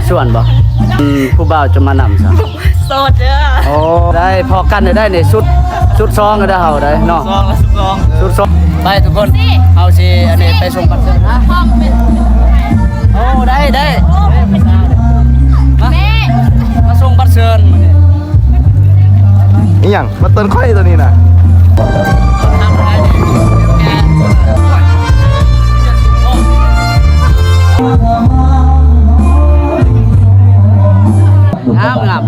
ຊວນບໍ່? ອືມ ຜູ້ບ່າວຈະມານຳຊະ? ໂສດເດີ. ໂອ້ ໄດ້ພໍ້ກັນໄດ້ນີ້ ຊຸດ ຊຸດສອງໄດ້ເຮົາໄດ້ເນາະ. ຊຸດສອງ ຊຸດສອງ ຊຸດສອງ. ໄປທຸກຄົນ ເຮົາຊິອັນນີ້ໄປສົ່ງບັດເຊີນ. ໂອ້ ໄດ້ ໄດ້ ມາ ມາສົ່ງບັດເຊີນ. ອີ່ຫຍັງ ບັດເຊີນຂ້ອຍໂຕນີ້ນະ. ງາມໆ ເນາະ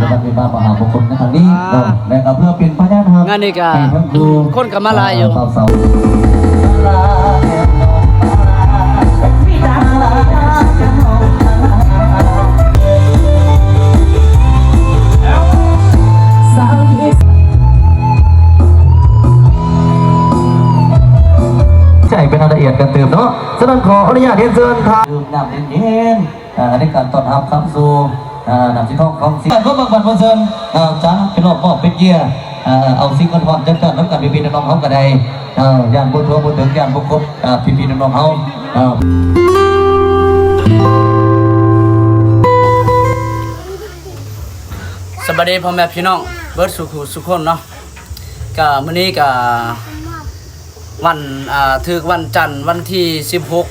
ງານນີ້ກະຄົນກະມາຫຼາຍຢູ່. ໃຈເປັນລາຍລະອຽດກັນຕື່ມເນາະ. ສະນັ້ນ ຂໍອະນຸຍາດຮຽນເຊີນທ່ານ ດື່ມນ້ຳເຢັນໆ ເອີ ໃນການຕ້ອນຮັບເຂົ້າສູ່ ເອີ ນ້ຳສີທອງຂອງສີ ການຮ່ວມບັງບັນມ່ວນຊື່ນ ເອີ ຈາກພີ່ນ້ອງມອບເປັນເກຍ ເອີ ເອົາສິ່ງເງິນທອນຈັດການນຳກັນ ພີ່ໆນ້ອງໆເຮົາກະໄດ້ ເອີ ຢ້ານບໍ່ທົ່ວບໍ່ເຖິງ ຢ້ານບໍ່ຄົບ ເອີ ພີ່ໆນ້ອງໆເຮົາ ເອີ. ສະບາຍດີພໍ່ແມ່ພີ່ນ້ອງເບິດສູ່ຜູ້ສູ່ຄົນເນາະ. ກະມື້ນີ້ກະ ວັນ ອ່າ ຖືກວັນຈັນ ວັນທີສິບຫົກ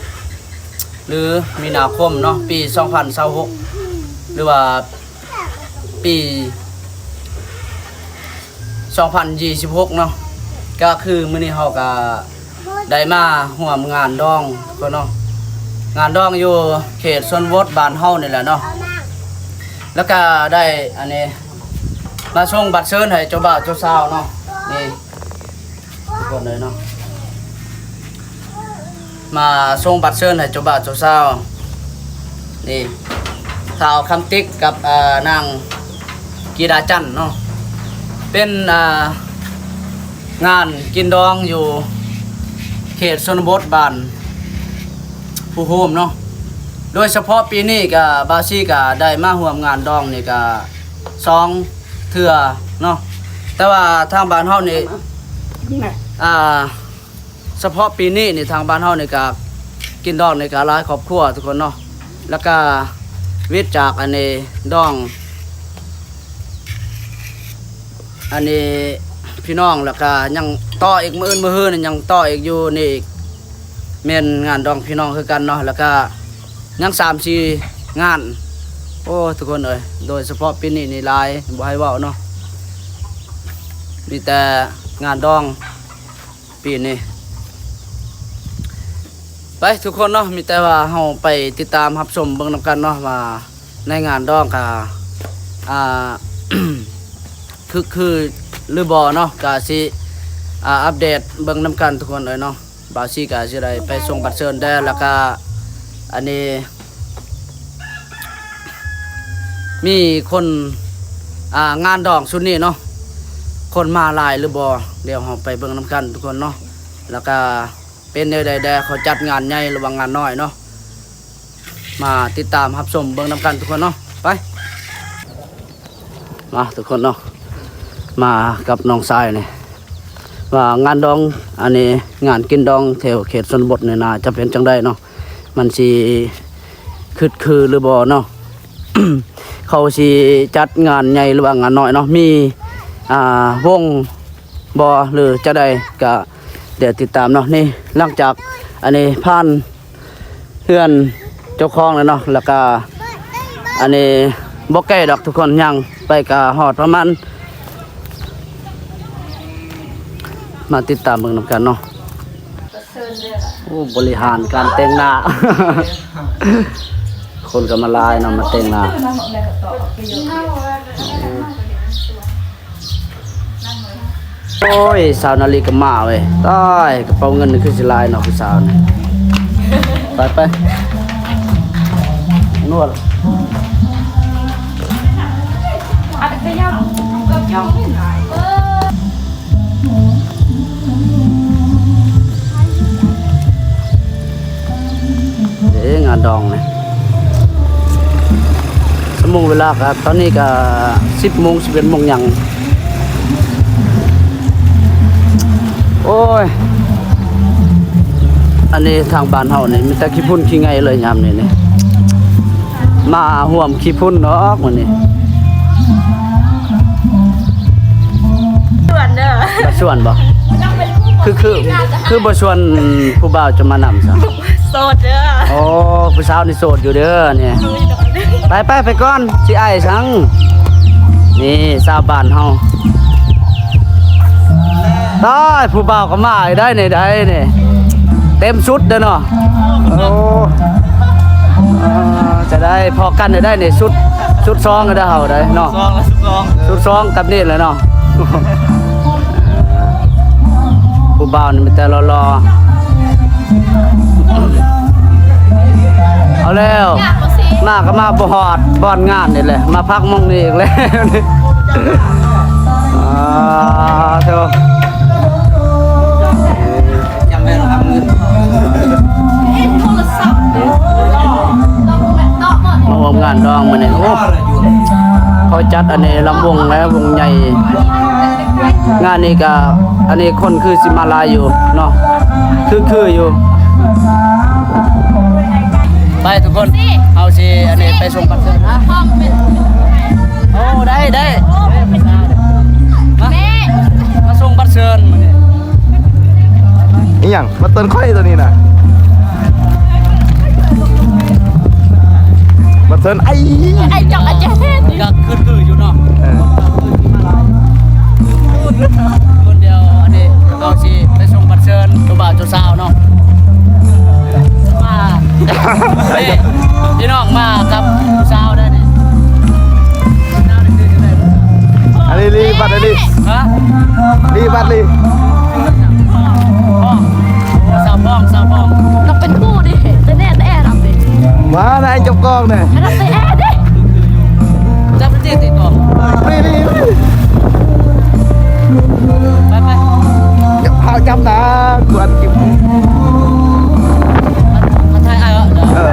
ຫຼື ມີນາຄົມເນາະ ປີສອງພັນຊາວຫົກ ຫຼືວ່າປີສອງພັນຊາວຫົກເນາະ. ກະຄືມື້ນີ້ເຮົາກະໄດ້ມາຮ່ວມງານດອງເນາະ ງານດອງຢູ່ເຂດຊົນນະບົດບ້ານເຮົານີ້ແຫຼະເນາະ. ແລ້ວກະໄດ້ອັນນີ້ ມາສົ່ງບັດເຊີນໃຫ້ເຈົ້າບ່າວເຈົ້າສາວເນາະ ນີ້ ທຸກຄົນເລີຍເນາະ ມາສົ່ງບັດເຊີນໃຫ້ເຈົ້າບ່າວເຈົ້າສາວ ນີ້ ທ້າວຄຳຕິກກັບ ເອີ ນາງກິດາຈັນເນາະ. ເປັນ ເອີ ງານກິນດອງຢູ່ເຂດຊົນນະບົດບ້ານພູໂຮມເນາະ. ໂດຍສະເພາະປີນີ້ກະ ບ່າວຊີກະໄດ້ມາຮ່ວມງານດອງນີ້ກະ ສອງເທື່ອເນາະ ແຕ່ວ່າທາງບ້ານເຮົານີ້ ອ່າ ສະເພາະປີນີ້ນີ້ ທາງບ້ານເຮົານີ້ກະກິນດອງນີ້ກະຫຼາຍຄອບຄົວທຸກຄົນເນາະ. ແລ້ວກະວິດຈາກອັນນີ້ດອງ ອັນນີ້ພີ່ນ້ອງ ແລ້ວກະຍັງຕໍ່ອີກ ມື້ອື່ນມື້ຮືນີ້ຍັງຕໍ່ອີກຢູ່ນີ້ອີກ ແມ່ນງານດອງພີ່ນ້ອງຄືກັນເນາະ. ແລ້ວກະຍັງສາມສີ່ງານ ໂອ້ ທຸກຄົນເອີຍ ໂດຍສະເພາະປີນີ້ນີ້ຫຼາຍ ບໍ່ໃຫ້ເວົ້າເນາະ ມີແຕ່ງານດອງ ປີນີ້. ໄປທຸກຄົນເນາະ ມີແຕ່ວ່າເຮົາໄປຕິດຕາມຮັບຊົມເບິ່ງນຳກັນເນາະ ວ່າໃນງານດອງກະ ອ່າ ຄຶກຄືຫຼືບໍ່ເນາະ ກະຊິ ອ່າ ອັບເດດເບິ່ງນຳກັນທຸກຄົນເອີຍເນາະ. ບ່າວຊີກະຊິໄດ້ໄປສົ່ງບັດເຊີນແດ່ ແລ້ວກະອັນນີ້ ມີຄົນ ອ່າ ງານດອງຊຸດນີ້ເນາະ ຄົນມາຫຼາຍຫຼືບໍ່ ດຽວເຮົາໄປເບິ່ງນຳກັນທຸກຄົນເນາະ. ແລ້ວກະເປັນແນວໃດແດ່ ເຂົາຈັດງານໃຫຍ່ຫຼືວ່າງານນ້ອຍເນາະ ມາຕິດຕາມຮັບຊົມເບິ່ງນຳກັນທຸກຄົນເນາະ. ໄປ ມາທຸກຄົນເນາະ ມາກັບນ້ອງຊາຍນີ້ ວ່າງານດອງ ອັນນີ້ງານກິນດອງແຖວເຂດຊົນນະບົດນີ້ ໜ້າຈະເປັນຈັ່ງໃດເນາະ ມັນຊິຄຶກຄືຫຼືບໍ່ເນາະ ເຂົາຊິຈັດງານໃຫຍ່ຫຼືວ່າງານນ້ອຍເນາະ ມີ ອ່າ ວົງບໍ່ ຫຼືຈັ່ງໃດ ກະດຽວຕິດຕາມເນາະ. ນີ້ ຫຼັງຈາກ ອັນນີ້ຜ່ານ ເຮືອນເຈົ້າຂອງແລ້ວເນາະ ແລ້ວກະອັນນີ້ບໍ່ໄກດອກທຸກຄົນ ຍ່າງໄປກະຮອດປະມານ ມາຕິດຕາມເບິ່ງນຳກັນເນາະ. ໂອ້ ບໍລິຫານການແຕ່ງໜ້າ ຄົນກະມາຫຼາຍເນາະ ມາແຕ່ງໜ້າ. ໂອ້ຍ ສາວນາລີກະມາເວີຍ ຕາຍ ກະເປົາເງິນນີ້ຄືຊິຫຼາຍເນາະ ຜູ້ສາວນີ້. ໄປ ໄປ ນວດ ເດ້ ງານດອງນີ້ ຊົ່ວໂມງເວລາກະ ຕອນນີ້ກະສິບໂມງ ສິບເອັດໂມງຫຍັງ. ໂອ້ຍ ອັນນີ້ທາງບ້ານເຮົານີ້ມີແຕ່ຂີ້ຝຸ່ນຂີ້ໄງ່ເລີຍຍາມນີ້ນີ້. ມາຮ່ວມຂີ້ຝຸ່ນດອກມື້ນີ້. ຊວນເດີ ບໍ່ຊວນບໍ່? ຄື ຄື ຄືບໍ່ຊວນຜູ້ບ່າວຈະມານຳຊະ? ໂສດເດີ. ໂອ້ ຜູ້ສາວນີ້ໂສດຢູ່ເດີນີ້. ໄປ ໄປ ໄປກ່ອນ ຊິອ້າຍສັງ. ນີ້ຊາວບ້ານເຮົາ. ຕາຍ ຜູ້ບ່າວກໍມາອີກໄດ໋ນີ້ ໄດ໋ນີ້ ເຕັມຊຸດເດີເນາະ. ໂອ້ ເອີ ຈະໄດ້ພໍ້ກັນໄດ້ນີ້ ຊຸດ ຊຸດສອງກໍໄດ້ເຮົາໄດ້ເນາະ. ຊຸດສອງ ຊຸດສອງກັບນີ້ແຫຼະເນາະ. ຜູ້ບ່າວນີ້ມີແຕ່ຫຼໍ່ໆ. ເອົາແລ້ວ ມາກໍມາບໍ່ຮອດບ່ອນງານນີ້ແຫຼະ ມາພັກໝ່ອງນີ້ອີກແລ້ວ. ອ່າ ໂທ ມາຮ່ວມງານດອງມື້ນີ້. ໂອ້ ເຂົາຈັດອັນນີ້ລຳວົງແລະ ວົງໃຫຍ່. ງານນີ້ກະ ອັນນີ້ຄົນຄືຊິມາຫຼາຍຢູ່ເນາະ ຄື ຄືຢູ່. ໄປທຸກຄົນ ເຮົາຊິອັນນີ້ໄປສົ່ງບັດເຊີນ. ໂອ້ ໄດ້ ໄດ້ ມາ ມາສົ່ງບັດເຊີນມື້ນີ້. ອີຫຍັງ ບັດເຊີນຂ້ອຍໂຕນີ້ນະ? ບັດເຊີນໄອ້ ໄອ້ເຈົ້າອາຈານ ກໍຄື ຄືຢູ່ເນາະ. ເອີ ຄົນດຽວ ອັນນີ້ເຮົາຊິໄປສົ່ງບັດເຊີນເຈົ້າບ່າວເຈົ້າສາວເນາະ. ມາ ນີ້ ພີ່ນ້ອງມາກັບຜູ້ສາວໄດ້ນີ້. ອັນນີ້ລີບັດ ອັນນີ້ ຮະ ລີບັດລີ ສາວພອງ ສາວພອງ ຕ້ອງເປັນຄູ່ດິ ແຕ່ແນ່ແຕ່ແອນຳດິ. ມານະ ໄອ້ຈົບກອງນະ ອັນນັ້ນແຕ່ແອນເດ້. ຈັບໄປຕິດຕິດກ່ອນ ນີ້ ນີ້ ນີ້ ໄປ ໄປ ຢ່າພາຈັບນະ ກວນກິນ ມາ ມາຖ່າຍອ້າຍເນາະ. ເອີ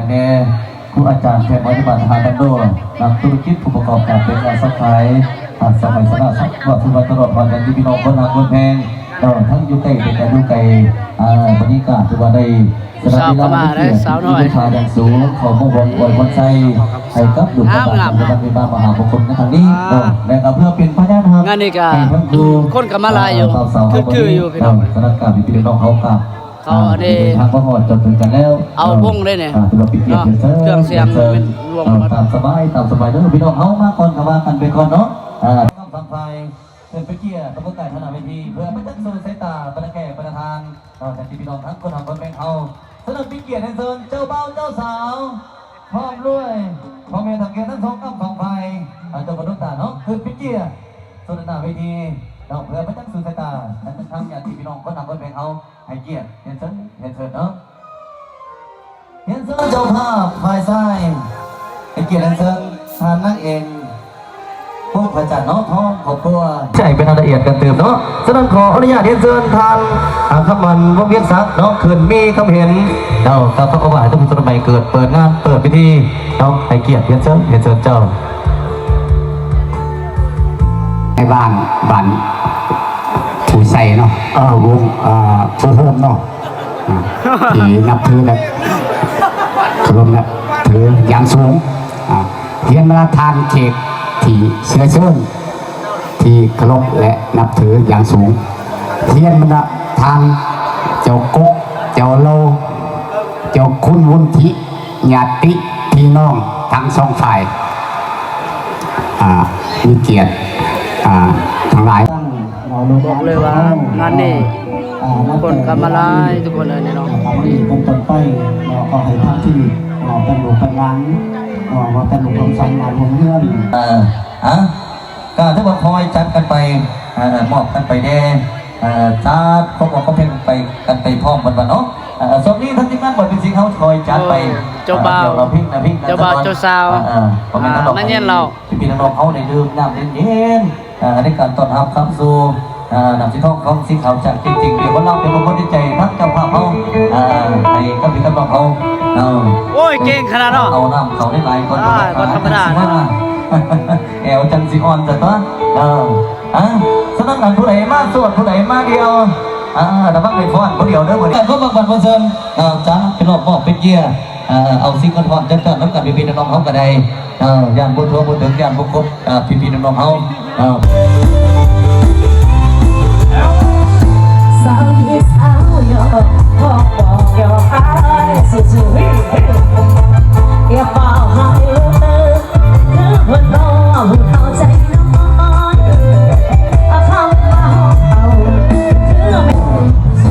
ແນ່ ຄູອາຈານແພດພະຍາບານທະຫານ ຕຳຫຼວດ ນັກທຸລະກິດ ຜູ້ປະກອບການ ແມ່ຄ້າ ຊາວຂາຍ ອາ ສະໄໝຊະນະ ສະ ວ່າ ຄືວ່າຕະຫຼອດມາ ກັນທີ່ພີ່ນ້ອງຄົນຮັກຄົນແພງ ເອີ ທັງຢູ່ໃກ້ ແຕ່ກະຢູ່ໄກ ອາ ບັນຍາກາດຖືວ່າໄດ້ສະຫຼະເວລາ ສາວກໍມາເດ້ ສາວນ້ອຍ ມີຄ່າຢ່າງສູງ ເຂົ້າມາອວຍພອນໄຊໃຫ້ກັບລູກກັບຫຼານ ໃນວັນເມດຕາມະຫາມົງຄົນໃນຄັ້ງນີ້ເນາະ ແລະກະເພື່ອເປັນພະຍານຮັບ ງານນີ້ກະ ໃຫ້ທັງຄູ່ ຄົນກໍມາຫຼາຍຢູ່ ອາ ສາວໆ ຄື ຄືຢູ່ພີ່ນ້ອງ ສະນັ້ນກະພີ່ນ້ອງເຮົາກະ ເຂົາອັນນີ້ ເດີນທາງມາຮອດຈົນເຖິງກັນແລ້ວ ເອົາວົງເດ້ນີ້ ອ່າ ຖືວ່າເປັນກຽດ ເນາະ ເຊີນ ເຄື່ອງສຽງ ເຊີນ ແມ່ນລວມ ເອີ ໝົດ ຕາມສະບາຍ ຕາມສະບາຍເດີພີ່ນ້ອງ ເຮົາມາກ່ອນກໍວ່າກັນໄປກ່ອນເນາະ ອ່າ ທັງສອງຝ່າຍ ຂຶ້ນໄປເກຍ ຕະບົກກາຍທາງໜ້າເວທີ ເພື່ອປະຈັກໂຊຊະຕາ ບັນດາແຂກບັນດາທ່ານ ເນາະ ແຕ່ທີ່ພີ່ນ້ອງທັງຄົນຮັກຄົນແພງເຮົາ ສະນັ້ນເປັນກຽດໃຫ້ເຊີນເຈົ້າບ່າວເຈົ້າສາວ ພ້ອມດ້ວຍພໍ່ແມ່ເຖົ້າແກ່ທັງສອງກ້ຳສອງຝ່າຍ ເອີ ເຈົ້າຄະນົບຕາເນາະ ຂຶ້ນໄປກຽດ ໂຊດານໜ້າເວທີເນາະ ເພື່ອປະຈັກໂຊຊະຕາ ແລະ ທາງຍາດຕິພີ່ນ້ອງຄົນຮັກຄົນແພງເຮົາ ໃຫ້ກຽດຮຽນເຊີນ ຮຽນເຊີນເນາະ ຮຽນເຊີນເຈົ້າພາບຝ່າຍຊ້າຍ ໃຫ້ກຽດຮຽນເຊີນທ່ານນາງເອງ ພົງພະຈັນເນາະ ພ້ອມຄອບຄົວ ໃຫ້ເປັນລາຍລະອຽດກັນຕື່ມເນາະ ສະນັ້ນຂໍອະນຸຍາດຮຽນເຊີນທ່ານ ອາ ຄຳໝັ້ນ ວົງວຽນສັກເນາະ ຂຶ້ນມີຄຳເຫັນ ເຈົ້າ ກ່າວຄຳເອົາໄວ້ໃຫ້ທ່ານຜູ້ຊົມໄດ້ເກີດ ເປີດງານ ເປີດພິທີເນາະ ໃຫ້ກຽດຮຽນເຊີນ ຮຽນເຊີນເຈົ້າ. ໃນບ້ານ ບ້ານພູໄຊເນາະ ເອີ ວົງ ເອີ ພູໂຮມເນາະ ອ່າ ທີ່ນັບຖື ແລະ ເຄົາລົບນັບຖືຢ່າງສູງ ອ່າ ຮຽນມາທ່ານເຂກທີ່ເຊື້ອເຊີນ ທີ່ເຄົາລົບ ແລະ ນັບຖືຢ່າງສູງ ຮຽນມາທ່ານເຈົ້າກົກ ເຈົ້າເລົາ ວຸນທິຍາຕິພີ່ນ້ອງທັງສອງຝ່າຍ ອ່າ ມີກຽດ ອ່າ ທັງຫຼາຍ. ບອກເລີຍວ່າງານນີ້ຄົນກະມາຫຼາຍທຸກຄົນເລີຍນີ້ເນາະ. ເປັນຕົ້ນໄປເນາະ ຂໍໃຫ້ທາງທີ່ເນາະ ເປັນລູກເປັນຫຼານເນາະ ວ່າເປັນລູກຫຼານສັງຫຼານໂຮງເຮືອນ ເອີ ອະ ກະຖືວ່າຄອຍຈັດກັນໄປ ເອີ ມອບກັນໄປແດ່ ເອີ ຈັດຄອບຄົວຄອບແພງໄປກັນໄປພ້ອມກັນວ່າເນາະ. ເອີ ຊ່ວງນີ້ທາງທີມງານບ່ອນມິວສິກເຮົາຄອຍຈັດໄປ ເອີ ເຈົ້າບ່າວ ເອີ ເຈົ້າບ່າວເຈົ້າສາວ ເອີ ເອີ ມາເຢັນເຫຼົ້າ ພີ່ໆນ້ອງໆເຮົາໄດ້ດື່ມນ້ຳເຢັນໆ ເອີ ໃນການຕ້ອນຮັບເຂົ້າສູ່ ເອີ ນ້ຳສີທອງຂອງສີຂາວຈາກຈິງໆ ດຽວເຮົາເປັນຄົນດີໃຈທັງເຈົ້າພາບເຮົາ ເອີ ໃຫ້ກັບພີ່ກັບນ້ອງເຮົາ ເອີ ໂອ້ຍ ເກັ່ງຂະໜາດເນາະ ເອົານ້ຳເຂົ້າຫຼາຍໆກ່ອນ ອ່າ ບໍ່ທຳມະດາເນາະ ແອວຈັ່ງຊິອ່ອນຊະຕົວະ ເອີ ອະ ສະນັ້ນ ອັນຜູ້ໃດມາໂສດ ຜູ້ໃດມາດຽວ ອ່າ ລະວັງໄດ້ຟ້ອນຜູ້ດຽວເດີມື້ນີ້ ເອີ ເພື່ອບັກບັນບໍ່ເຊີນ ເອີ ຈະເປັນລອບມອບເປັນເກຍ ເອີ ເອົາສິ່ງຮອນໆຈັດຈ້ານນຳກັນ ພີ່ໆນ້ອງໆເຮົາກະໄດ້ ເອີ ຢ້ານບໍ່ທົ່ວບໍ່ເຖິງ ຢ້ານບໍ່ຄົບ ເອີ ພີ່ໆນ້ອງໆເຮົາ ເອີ ສາວຍິງສາວຢອກ ຂໍບອກຢອກອ້າຍຊື່ໆ ຢ່າຟ້າວໃຫ້ເລີກ ຄືເພິ່ນເວົ້າຜູ້ເຖົ້າໃຈນ້ອຍ ອາຄຳວ່າເຮົາເອົາ ຄືແມ່ນ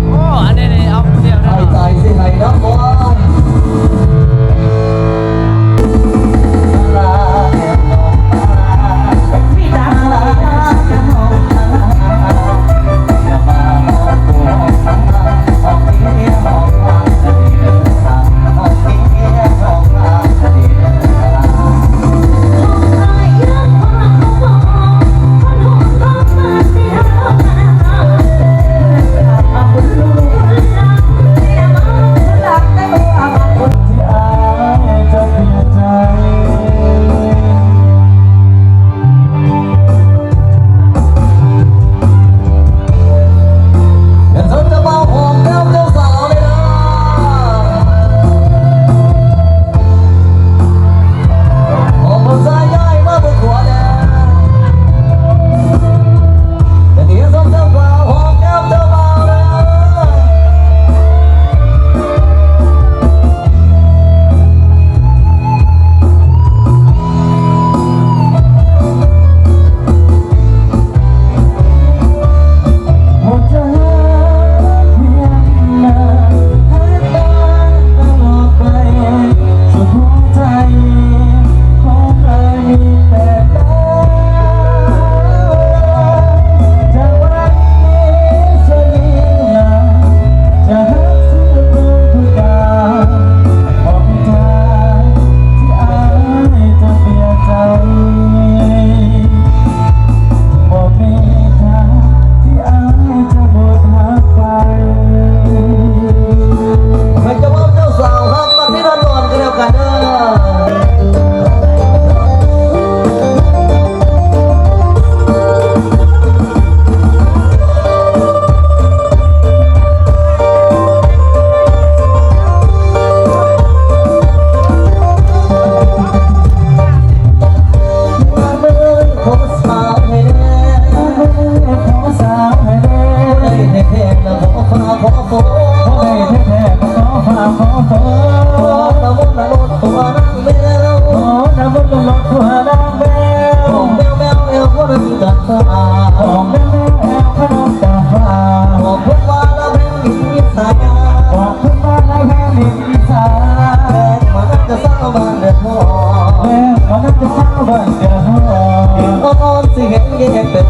ໂອ້ ອັນນີ້ນີ້ເອົາຜູ້ດຽວເດີ ໃຫ້ຕາຍຊິໃຫ້ນຳບໍ່? ໃຫ້ເຈົ້າບ່າວເຈົ້າສາວຮັກກັນທີ່ນອນໆກັນແລ້ວກັນເດີ.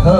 ເອີ